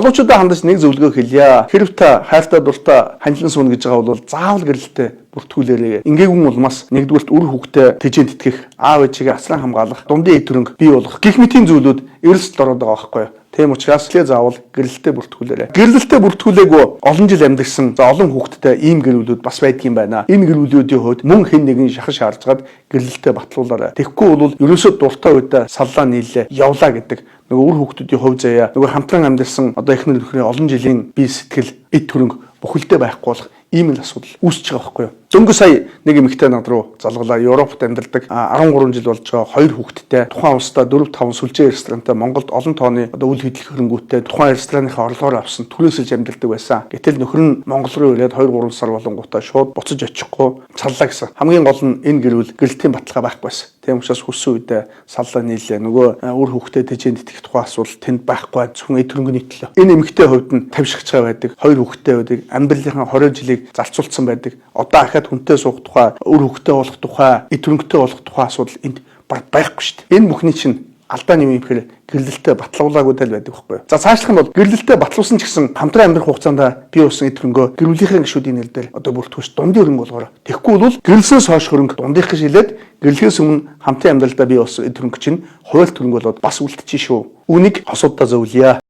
Залуучуудаа хандаж нэг зөвлөгөө хэлье. Хэрв та хайртай дуртай ханилан сууна гэж байгаа бол заавал гэрлэлтээ бүртгүүлээрэй. Ингээгүн улмаас нэгдүгээрт үр хүүхдээ тэжээн тэтгэх, аав ээжигээ асран хамгаалах, дундын эд хөрөнгө бий болгох гэх мэтийн зүйлүүд эрэлсэлд ороод байгаа байхгүй юу? Тийм учраас эхлээ заавал гэрлэлтээ бүртгүүлээрэй. Гэрлэлтээ бүртгүүлээгүй олон жил амьдарсан, за олон хүүхэдтэй ийм гэр бүлүүд бас байдгийн байна. Энэ гэр бүлүүдийн хувьд мөн хэн нэгэн шахан шаардлагад гэрлэлтээ батлуулаарай. Тэгэхгүй бол ерөөсөө дуртай үедээ саллаа нийлээ явлаа гэдэг нөгөө үр хүүхдүүдийн хувь заяа, нөгөө хамтран амьдарсан одоо эхнэр нөхрийн олон жилийн бие сэтгэл, эд хөрөнгө бүхэлдээ байхгүй болох ийм л асуудал үүсэж байгаа байхгүй юу. Дөнгөж сая нэг эмэгтэй над руу залгалаа. Европт амьдардаг, 13 жил болж байгаа, хоёр хүүхэдтэй, тухайн улсдаа 4 5 сүлжээ ресторантай, Монголд олон тооны одоо үл хөдлөх хөрөнгөтэй, тухайн рестораныхаа орлогоор авсан түрээсэлж амьдардаг байсан. Гэтэл нөхөр нь Монгол руу ирээд 2 3 сар болонгуудаа шууд буцаж очихгүй саллаа гэсэн. Хамгийн гол нь энэ гэр бүл гэрлэлтийн баталгаа байхгүй байсан. Тийм учраас хүссэн үедээ саллаа нийлээ. Нөгөө үр хүүхдээ тэжээн тэтгэх тухай асуудал тэнд байхгүй, зөвхөн эд хөрөнгөний төлөө. Энэ эмэгтэй хувьд нь 50 шигчгаа байдаг, хоёр хүүхэдтэй байдаг, амьдралынхаа 20 жилийг зарцуулсан байдаг. Одоо ахаад хүнтэй суух тухай, үр хүүхэдтэй болох тухай, эд хөрөнгөтэй болох тухай асуудал энд баг байхгүй шүү дээ. Энэ бүхний чинь алдаа нь юм гэхээр гэрлэлтээ батлуулаагүй тал байдаг байхгүй юу. За, цаашлах юм бол гэрлэлтээ батлуулсан ч гэсэн хамтран амьдрах хугацаанд бий болсон эд хөрөнгөө гэр бүлийнхээ гишүүдийн нэр дээр одоо бүртгүүлж дундын хөрөнгө болгоорой. Тэгэхгүй бол гэрлэсээс хойш хөрөнгө дундынх гэж хэлээд гэрлэхээс өмнө хамтын амьдралдаа бий болсон эд хөрөнгө чинь хуйлт хөрөнгө болоод бас үлдчихэв шүү. Үүнийг хосуудаа зөвлөе.